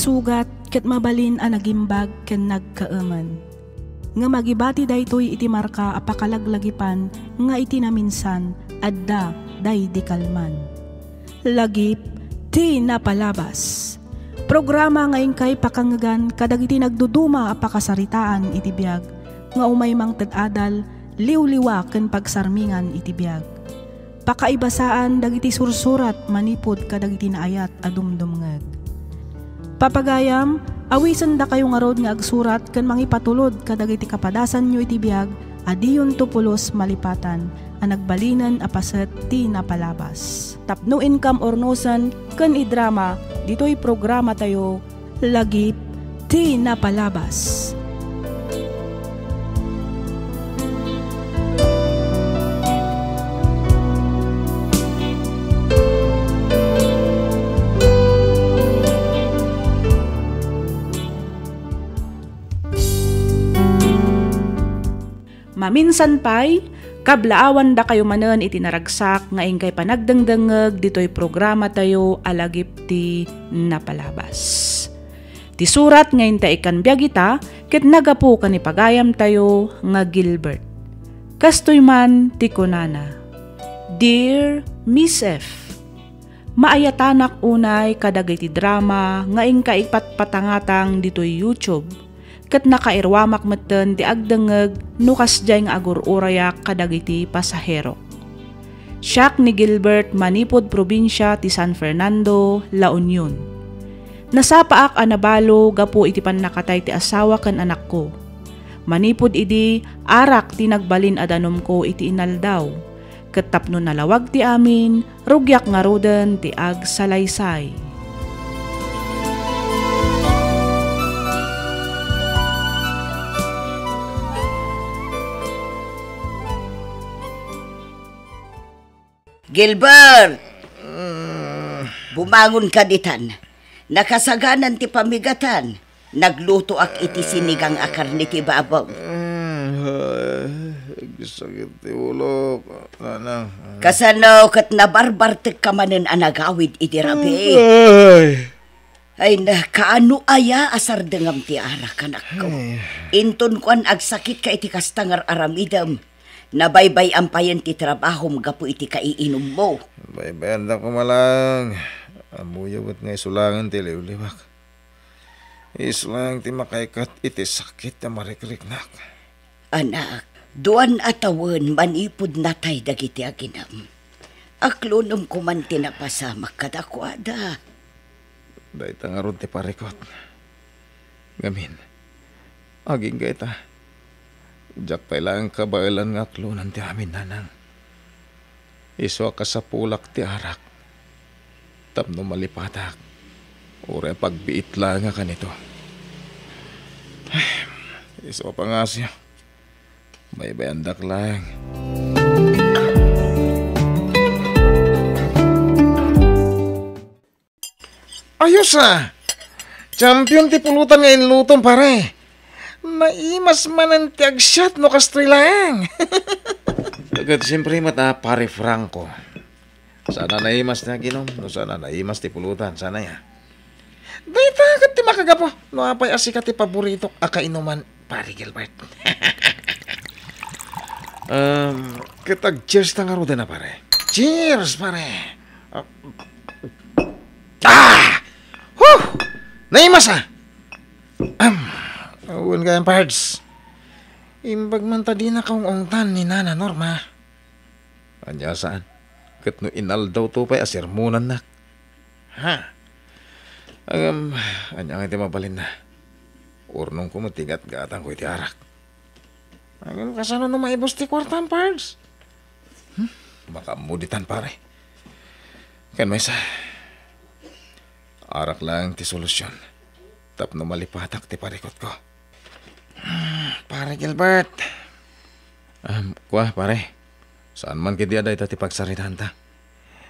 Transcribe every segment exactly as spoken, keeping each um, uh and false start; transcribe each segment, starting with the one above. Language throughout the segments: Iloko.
Sugat ket mabalin a nagimbag ken nagkaemen. Ngem agibati daytoy iti marka a pakalaglagipan nga iti naminsan adda daydi kalman. Lagip ti napalabas. Programa nga inkay pakangngegan kadagiti nagduduma a pakasaritaan iti biag nga umay mangted adal, liwliwa ken pagsarmingan iti biag. Pakaibasaan dagiti sursurat manipud kadagiti naayat a dumdumngeg. Papagayam, awisendakayo ngarud nga agsurat ken mangipatulod kadagiti kapadasanyo iti biag a diyonto pulos malipatan a nagbalinen a paset ti napalabas. Tapno inkam urnosen ken idrama ditoy programatayo, Lagip ti Napalabas. Maminsan pay, kablaawandakayo manen iti naragsak nga inkay panagdengdengngeg ditoy programatayo a Lagip ti Napalabas. Ti surat nga inta ikkan biag ita ket naggapu ken ni pagayamtayo nga Gilbert. Kastoy man ti kunana, "Dear Miss F, maayatanak unay kadagiti drama nga inkay ipatpatangatang ditoy YouTube, ket nakairuamak metten ti agdengngeg no kasdiay nga agur-urayak kadagiti pasaherok. Siak ni Gilbert manipud probinsia ti San Fernando, La Union. Nasapaak a nabalo gapu iti pannakatay ti asawa ken anakko. Manipud idi, arak ti nagbalin a danomko iti inaldaw. Ket tapno nalawag ti amin, rugiak ngaruden ti agsalaysay." Gilbert! Mm. Bumangon ka ditan. Nakasaganan ti pamigatan. Naglutoak iti sinigang a karne ti babaw. Mm, ay, agsakit ti ulok, nanang. Kasano ket nabarbartek ka manen a nagawid iti rabii? Ay. Ay, na, kaano aya a sardengam ti arak, anakko? Ay. Inton kuan agsakit ka iti kasta nga ar-aramidem, nabaybay-am payen ti trabahom gapu iti kaiinummo. Baybayandak koma laeng. Ammoyo met nga isu laengen ti liwliwak. Isu laeng ti makaikat iti sakit a marikriknak. Anak, duan a tawen manipud natay dagiti aginem. Aklonem koman ti napasamak kadakuada. Dayta ngarud ti parikot. Ngamin, agingga ita. Diak pay laeng kabaelan nga aklonan ti amin, nanang. Isu a kasapulak ti arak tapno malipatak, uray pagbiit laeng a kanito. Isu a pangasio. Baybayandak laeng. Ayos, a! Champion ti pulutan nga inlutom, pare. Naimas manen ti agsiat no kastoy laeng. Ket siempre met a, pare Franco. Saan a naimas ti aginom, no saan a naimas ti pulutan, saan aya? Dayta ket ti makagapu, no apay a sika ti paboritok a kainuman, pare Gilbert. Um, ket ag-cheers ta ngaruden a, pare. Cheers, pare. Ah! Huh! Naimas, a! Am, wen gayam, pards. Imbag man ta dinaka ung-ungtan ni Nana Norma. Ania saan? Ket no inaldawto pay a sermonannak. Ha? Ngem, ania ngay ti mabalinna? Urnongko met ti gatgatangko iti arak. Ngem, kasano no maibus ti kuartam, pards? Hmm? Makaammo ditan, pare. Ken maysa, arak laeng ti solusion tapno malipatak ti parikutko. Hmm, pare Gilbert. Ah, kua, pare. Saan man ketdi a dayta ti pagsaritaanta.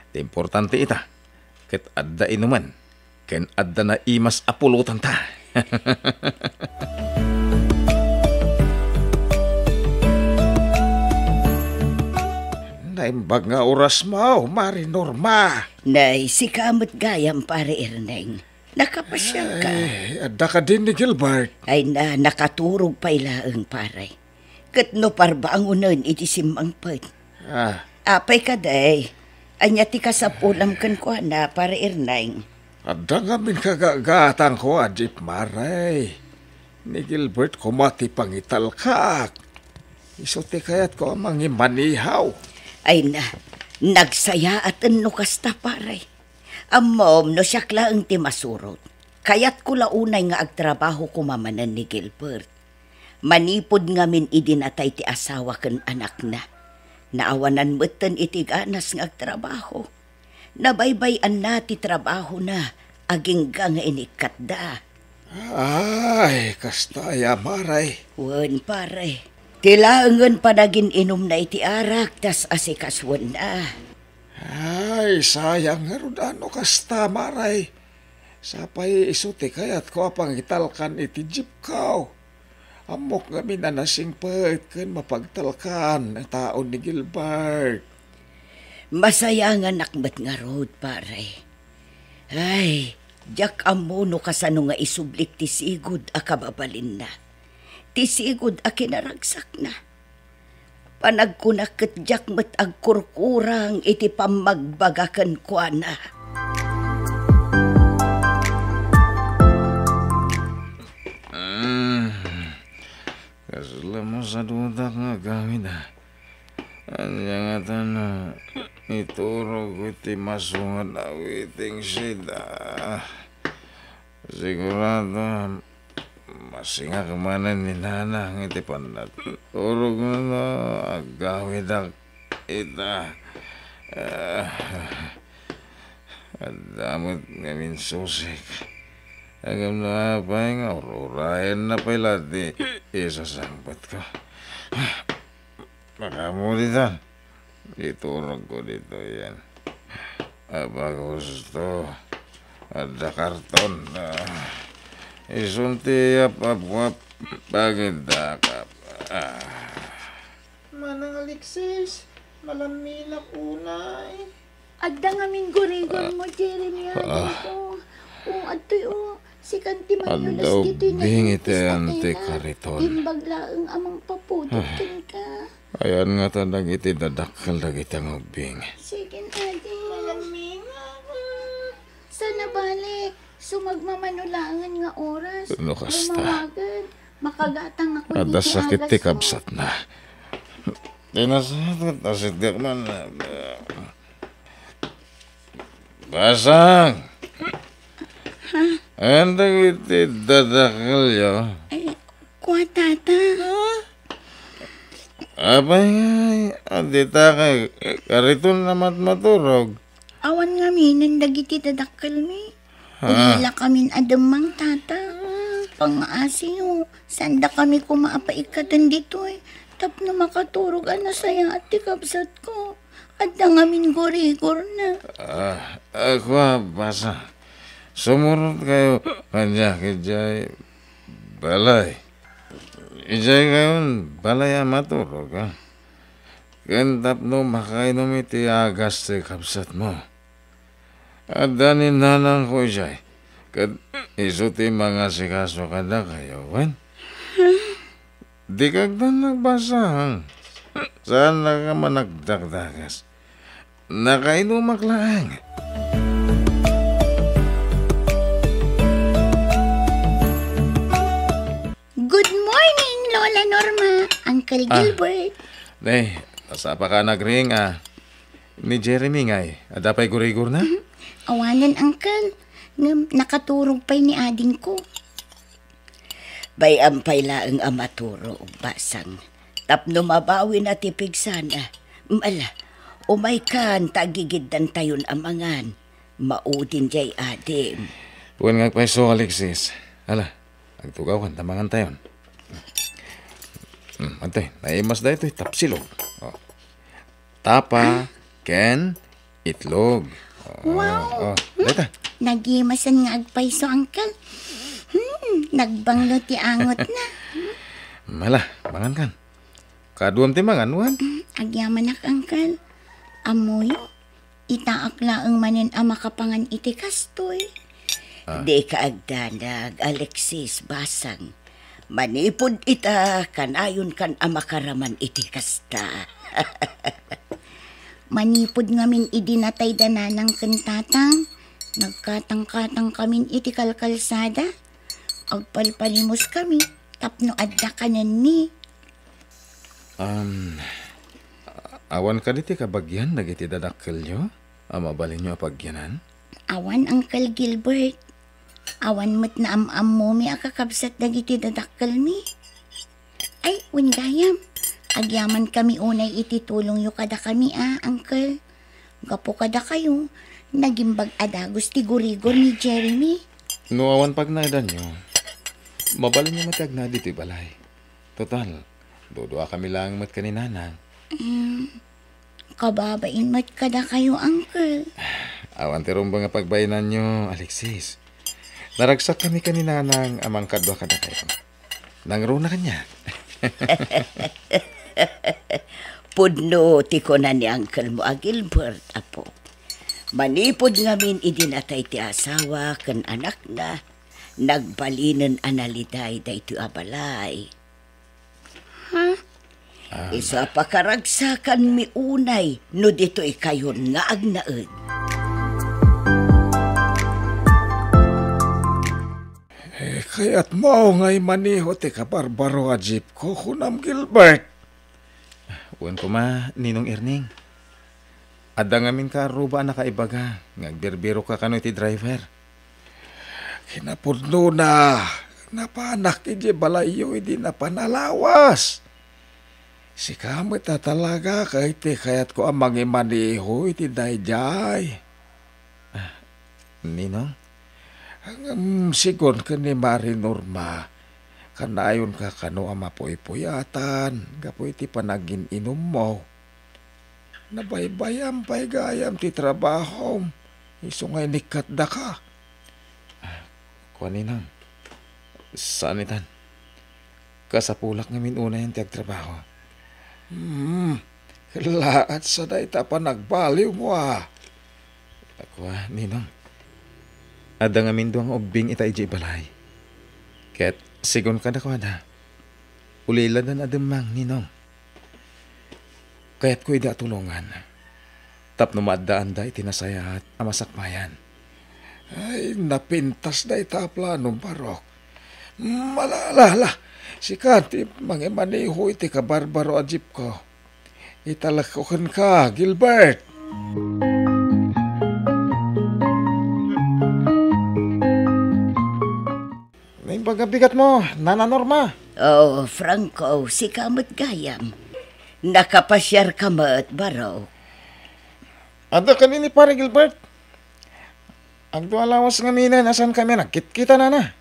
Ti importante ita, ket adda inumen, ken adda naimas a pulotanta. Naimbag nga orasmo, Mari Norma. Nay, sika met gayam, Pare Erneng. Nakapasiarka? Ay, adda kadin ni Gilbert? Ay na, nakaturog pay laeng, pare. Ket no parbangonen iti simmangpet. Ah. Apay kadi, ania ti kasapulam kenkuana, Pare Erneng? Adda ngamin kagagatanko a jeep, pare. Ni Gilbert koma ti pangitalkak. Isu ti kayatko a mangimanihaw. Ay na, nagsayaat no kasta, pare. Ammom no siak laeng ti masurot. Kayatko la unay nga agtrabaho koma manen ni Gilbert. Manipud ngamin idi natay ti asawa ken anakna, naawanan metten iti ganas nga agtrabaho. Nabaybay-anna ti trabahona agingga nga inikkatda. Ay, kasta aya, pare. Wen, pare. Ti laengen panagin-inumna iti arak, tas asikasuenna. Ay, sayang ngarud a no kasta, pare. Sapay isu ti kayatko a pangitalkan iti jeepko. Ammok ngamin a nasingpet ken mapagtalkan a tao ni Gilbert. Masayanganak met ngarud, pare. Ay, diak ammo no kasano nga isublik ti sigud a kababalinna. Ti sigud a kinaragsakna. Panagkunak ket diak met agkurkurang iti pammagbaga kenkuana. Mm. Kasla masadutak nga agawid, a. Ania ngata no iturogko iti masunget a waiting shed, a. Sigurado, masingak manen ni Nanang iti pannaturogna no agawidak ita. Ah, adda met ngamin susik. Ngem no apay nga ururayenna pay la ti isasangpetko. Makaammo ditan. Iturogko ditoyen. Apay gusto, adda karton. Ah, isun ti ap-apwap pagindakap. Ah. Manang Alexis, malammilak unay. Adda ngamin gurigor mo, Jeremy, adingko. O, adtoy, o. Sikan ti manyulas ditoy nga ubbing iti anti kariton. Imbag laeng a mangpapudot kenka. Ayan ngata dagiti dadakkel dagiti angubbing. Sige, adi. Malammingak. Sana bale, sumagmamano laengen nga oras. No kasta. Lumawagan. Makagatang ako iti agas mo. Adda sakit ti kabsatna. Ti nasayaat ket asitdiak man. Basang! Ha? Ayan dagiti dadakkelyo. Ay, kua, tata. Apay ngay, adita kay kariton a matmaturog. Awan ngaminen dagiti dadakkelmi. Ha? Uli la kamin a demmang, tata. Pangngaasiyo, saanda kami koma a paikkaten ditoy tapno makaturog a nasayaat ti kabsatko. Adda ngamin gurigorna. Ah, ah, kua, Basang. Sumurot kayo kaniak idiay balay. Idiay kayon balay a maturog, a. Ken tapno makainum iti agas ti kabsatmo. Adda ni nanangko idiay, ket isu ti mangasikaso kadakayo, wen? Dika agdannak, Basang. Saannak a managdakdagas. Nakainumak laeng. Good morning, Lola Norma, Uncle Gilbert. Nay, nasapa ka nagring, a. Ni Jeremy ngay, adda pay gurigorna? Mhm. Awanen, Uncle. Ngem nakaturog pay ni adingko. Bay-am pay laeng a maturog, Basang. Tapno mabawina ti pigsana. Ala, umaykan ta agigiddantayon a mangan. Maudin diay adim. Wen nga agpayso, Alexis. Ala, agtugawan ta mangantayon. Hmm, antoy, naimas daytoy, tapsilog. O. Tapa ken itlog. O, wow! O, dayta. Nagimasen nga agpayso, Uncle. Hmm, nagbanglo ti angotna. Mala, mangankan. Kaduam ti mangan, wen? Mm, agyamanak, Uncle. Ammoyo, itaak laeng manen a makapangan iti kastoy. Ah. Dika agdanag, Alexis, basang. Manipud ita, kanayonkan a makaraman iti kasta. Manipud ngamin idi natayda nanang ken tatang, nagkatangkatangkamin iti kalkalsada. Agpalpalimuskami tapno adda kanenmi. Um, awan kadi ti kabagian dagiti dadakkelyo a mabalinyo a pagyanan? Awan, Uncle Gilbert. Awan met naam-ammomi a kakabsat dagiti dadakkelmi. Ay, wen gayam, agyamankami unay iti tulongyo kadakami a, Uncle. Gapu kadakayo, nagimbag a dagus ti gurigor ni Jeremy. No awan pagnaedanyo, mabalinyo met ti agnaed ditoy balay. Total, duduakami laeng met ken ni Nanang. Mm, kababain met kadakayo, Uncle. Awan ti rumbeng a pagbainanyo, Alexis. Naragsakkami ken ni Nanang a mangkadua kadakayo. Nangruna kaniak. Pudno ti kuna ni uncle mo a Gilbert, apo. Manipud ngamin idi natay ti asawa ken anakna, nagbalinen a naliday daytoy a balay. Ha? Ah. Isu a pakaragsakanmi unay no ditoy kayon nga agnaed. Eh, kayatmo nga imaneho ti kabarbaro a jeep ko, kunam, Gilbert? Wen koma, Ninong Erning. Adda ngamin kaarruba a nakaibaga nga agbirbirokka kano iti driver. Kinapudnona, napanak idiay balayyo idi napan a lawas. Sika met a talaga ket ti kayatko a mangimaneho iti daydiay. Ah, Ninong? Ngem sigun ken ni Mari Norma, kanayonka kano a mapuypuyatan gapu iti panagin-inummo. Nabaybayam pay gayam ti trabahom, isu nga inikkatdaka. Ah, kua, Ninang. Saan itan. Kasapulak ngamin unayen ti agtrabaho. Hmm, laat sa dayta a panagbaliwmo a. Kua, Ninang. Adda ngamin dua nga ubbing ita idiay balay. Ket sigun kadakuada, uliladan a demmang, Ninong. Kayatko idi a tulongan tapno maaddaanda iti nasayaat a masakbayan. Ay, napintas dayta a plano, Barok. Malala, sika ti mangimaneho iti kabarbaro a jeepko. Italekko kenka, Gilbert. Naimbag a bigatmo, Nana Norma. Oh, Franco, sika met gayam. Nakapasiarka met, Barok. Adda kadi ni Pare Gilbert? Agdua lawas ngaminen a saankami a nagkitkita, Nana.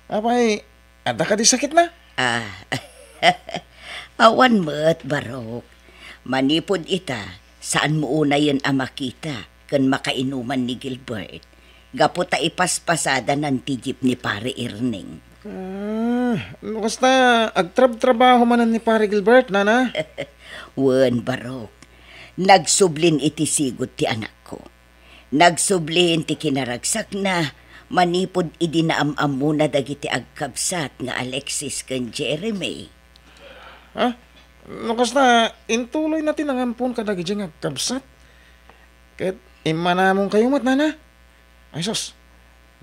Apay, adda kadi sakitna? Ah, awan met, Barok. Manipud ita, saanmo unayen a makita ken makainuman ni Gilbert. Gapu ta ipaspasadanan ti jeep ni Pare Erning. Ah, no kasta, agtrabtrabaho manen ni Pare Gilbert, Nana? Wen, Barok. Nagsublin iti sigud ti anakko. Nagsublin ti kinaragsakna manipud idi naam-ammona dagiti agkabsat nga Alexis ken Jeremy. Ha? No kasta, intuloyna ti nangampon kadagiti nga agkabsat? Ket immanamongkayo met, Nana? Ay sus,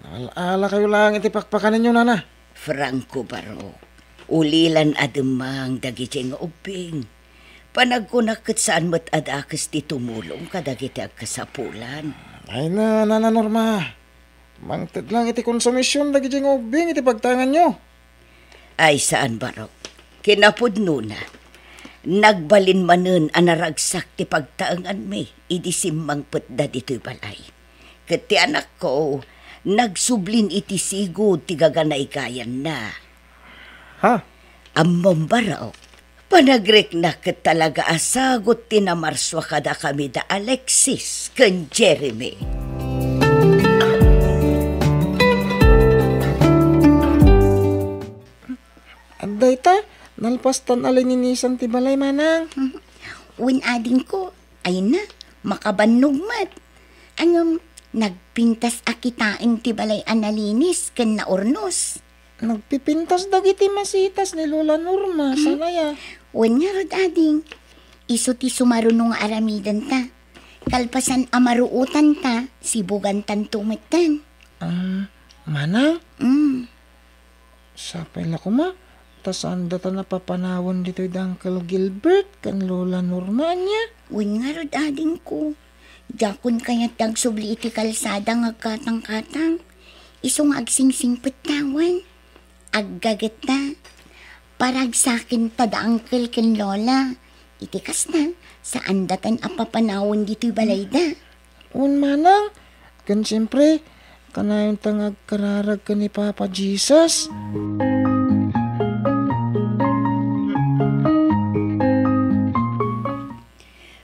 naal-alakayo laeng iti pakpakanenyo, Nana. Franco, Barok, ulilan a demmang dagiti nga ubbing. Panagkunak ket saan met a dakes ti tumulong kadagiti agkasapulan. Ay na, Nana Norma, mangted lang iti konsumision dagiti nga ubbing iti pagtaenganyo. Ay saan, Barok. Kinapudnona, nagbalin manen a naragsak ti pagtaenganmi idi simmangpetda ditoy balay. Ket ti anakko, nagsublin iti sigud ti gaganaygayanna. Ha? Ammom, Barok, panagriknak ket talaga a sagut ti namarsua kadakami da Alexis ken Jeremy. Adda ita, nalpastan a lininisan ti balay, manang. Wen, adingko, ay na, makabannog met. Ngem, Nagpintas a kitaen ti balay a nalinis ken naurnos. Nagpipintas dagiti masitas ni Lola Norma, hmm? Saan aya? Wen ngarud, ading. Isu ti sumaruno nga aramidenta. Kalpasan a maruotanta, sibugantanto metten. Ah, manang? Mm. Sapay la koma, ta saan data napapanawen ditoy da Uncle Gilbert ken Lola Norma, ania? Wen ngarud, adingko. Diakon kayat ti agsubli iti kalsada nga agkatangkatang. Isu nga agsingsingpet tawen. Aggagetta. Paragsakenta da Uncle ken Lola. Iti kasta, saan datan a papanawen ditoy balayda. Wen manang, ken siempre, kanayonta nga agkararag ken ni Papa Jesus.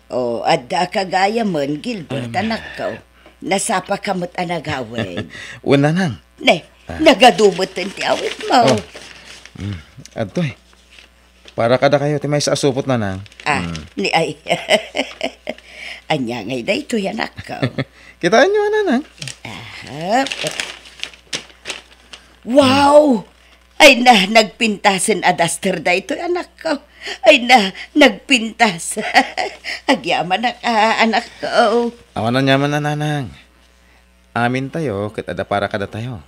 O, adda ka gayamen, Gilbert, anakko. Nasapa ka met a nagawid. Wen, nanang. Ne, ah, nagadu met ti awitmo. Oh. Mm. Adtoy. Para kadakayo ti maysa a supot, nanang. Ah, mm, ni ay. Ania ngay daytoy, anakko? Kitaenyo, nanang. Aha. Wow! Ay na, nagpintasen a duster daytoy, anakko. Ay na, nagpintas. Agyamanak, ah, anakko. Awan aniaman, nanang. Amintayo ket adda para kadatayo.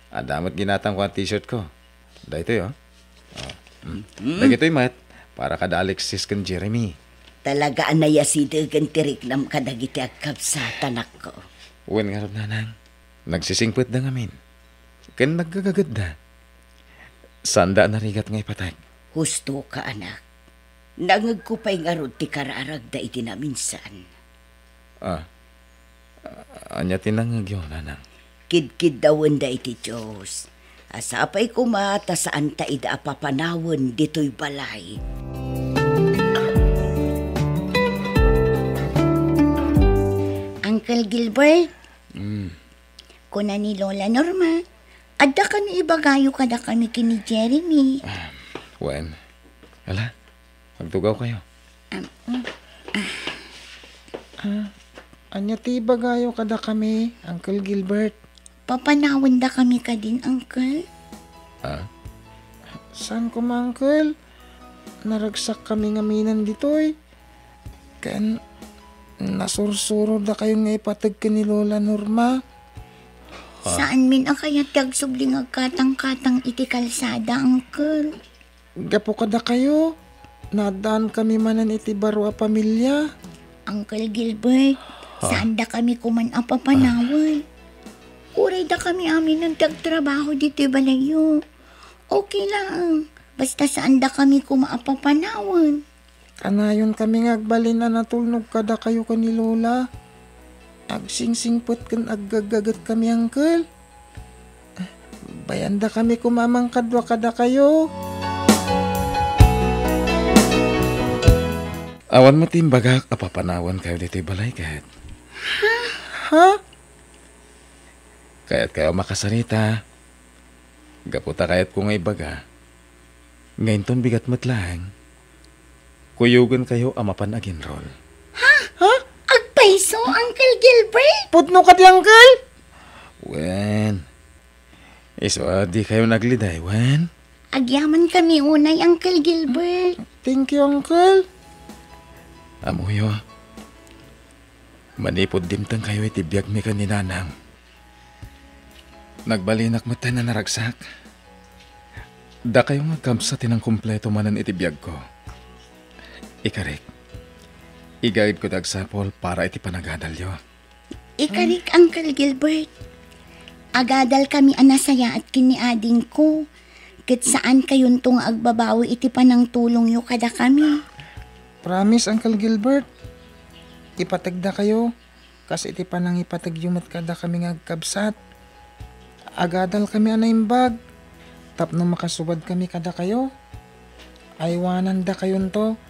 Adda met ginatangko a t-shirtko. Daytoy, oh. Oh. Mm. Mm. Dagitoy met, para kada Alexis ken Jeremy. Talaga a nayasidegen ti riknam kadagiti agkabsat, anakko. Wen ngarud, nanang, nagsisingpetda ngamin. Ken naggagagetda. Saanda a narigat nga ipateg. Husto ka, anak. Nangegko pay ngarud ti kararagda iti naminsan. Ah. Ania ti nangegyo, nanang? Kidkiddawenda iti Dios. A sapay koma ta saanta ida a papanawen ditoy balay. Uncle Gilbert, mm, kuna ni Lola Norma, adda kano ibagayo kadakami ken ni Jeremy. Ah, wen. Ala, agtugaw kayo. Um, mm, ah. Ah, ania ti ibagayo kadakami, Uncle Gilbert? Papanawendakami kadin, Uncle? Ah? Saan koma, Uncle? Naragsak kami ngamin ditoy. Ken nasursurodakayo nga ipateg ken ni Lola Norma. Ha? Saanmin a kayat ti agsubli nga agkatangkatang iti kalsada, Uncle. Gapu kadakayo, naaddankami manen iti baro a pamilia. Uncle Gilbert, ha? Saandakami koman a papanawen. Uray dakami aminen ti agtrabaho ditoy balayyo. Okay laeng, basta saandakami koma a papanawen. Kanayonkami nga agbalin a natulnog kadakayo ken ni Lola. Agsingsingpet ken aggaggagetkami, Uncle. Bayandakami koma a mangkadua kadakayo. Awan met imbagak a papanawankayo ditoy balay ket. Ha? Ha? Kayatkayo a makasarita? Gapu ta kayatko nga ibaga nga inton bigat met laeng, kuyogenkayo a mapan aginrol. Ha? Ha? Agpayso, Uncle Gilbert? Pudno kadi, Uncle? Wen, isu a dikayo nagliday, wen? Agyamankami unay, Uncle Gilbert. Thank you, Uncle. Ammoyo, manipud dimtengkayo iti biagmi ken ni Nanang, nagbalinak metten a naragsak. Dakayo nga agkabsat ti nangkumpleto manen iti biagko. Ikarik, igaedko ti agsapul para iti panagadalyo. Ikarik, Uncle Gilbert. Agadalkami a nasayaat ken ni adingko, ket saankayonto nga agbabawi iti panangtulongyo kadakami. Promise, Uncle Gilbert. Ipategdakayo kas iti panangipategyo met kadakami nga agkabsat. Agadalkami a naimbag tapno makasubadkami kadakayo. Aywanandakayonto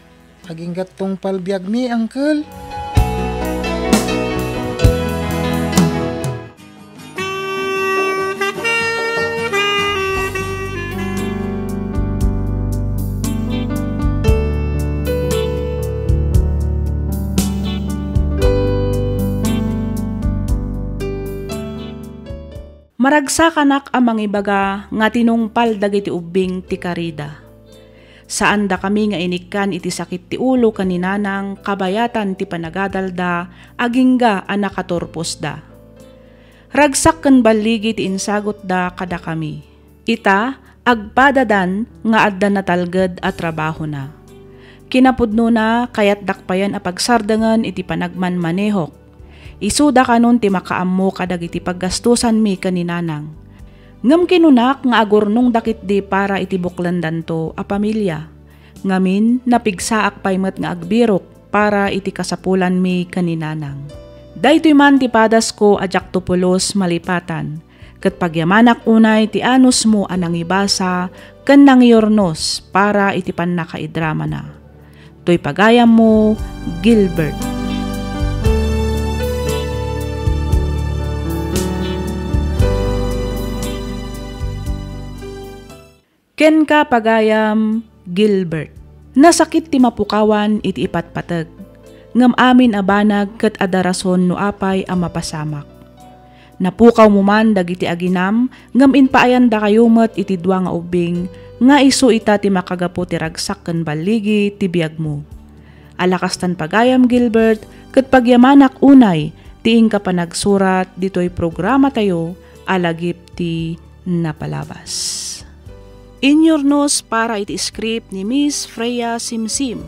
agingga tungpal biagmi, Uncle. Maragsakanak a mangibaga nga tinungpal dagiti ubbing ti karida. Saandakami nga inikkan iti sakit ti ulo ken ni Nanang kabayatan ti panagadalda agingga a nakaturposda. Ragsak ken balligi ti insagutda kadakami. Ita, agpadadan nga adda natalged a trabahona. Kinapudnona, kayatdak payen a pagsardengen iti panagmanmanehok. Isuda kanon ti makaammo kadagiti paggastusanmi ken ni Nanang. Ngem kinunak nga agurnongda ketdi para iti buklendanto a pamilia. Ngamin, napigsaak pay met nga agbirok para iti kasapulanmi ken ni Nanang. Daytoy man ti padasko a diakto pulos malipatan, ket pagyamanak unay ti anusmo a nangibasa ken nangiurnos para iti pannakaidramana. Toy pagayammo, Gilbert. Kenka, pagayam Gilbert. Nasakit ti mapukawan iti ipatpateg, ngem amin a banag ket adda rason no apay a mapasamak. Napukawmo man dagiti aginam, ngem impaayandakayo met iti dua nga ubbing, nga isu ita ti makagapu ti ragsak ken balligi ti biagmo. Ala kastan, pagayam Gilbert, ket pagyamanak unay ti inka panagsurat ditoy programatayo a Lagip ti Napalabas. Inyurnos para iti script ni Miss Freya Simsim.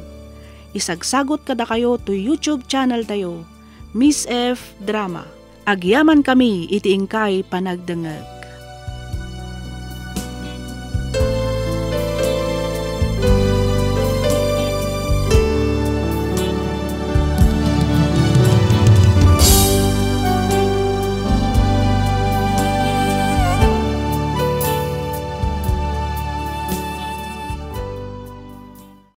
Isagsagut kadakayo toy YouTube channel tayo, Miss F Drama. Agyamankami iti inkay panagdengngeg.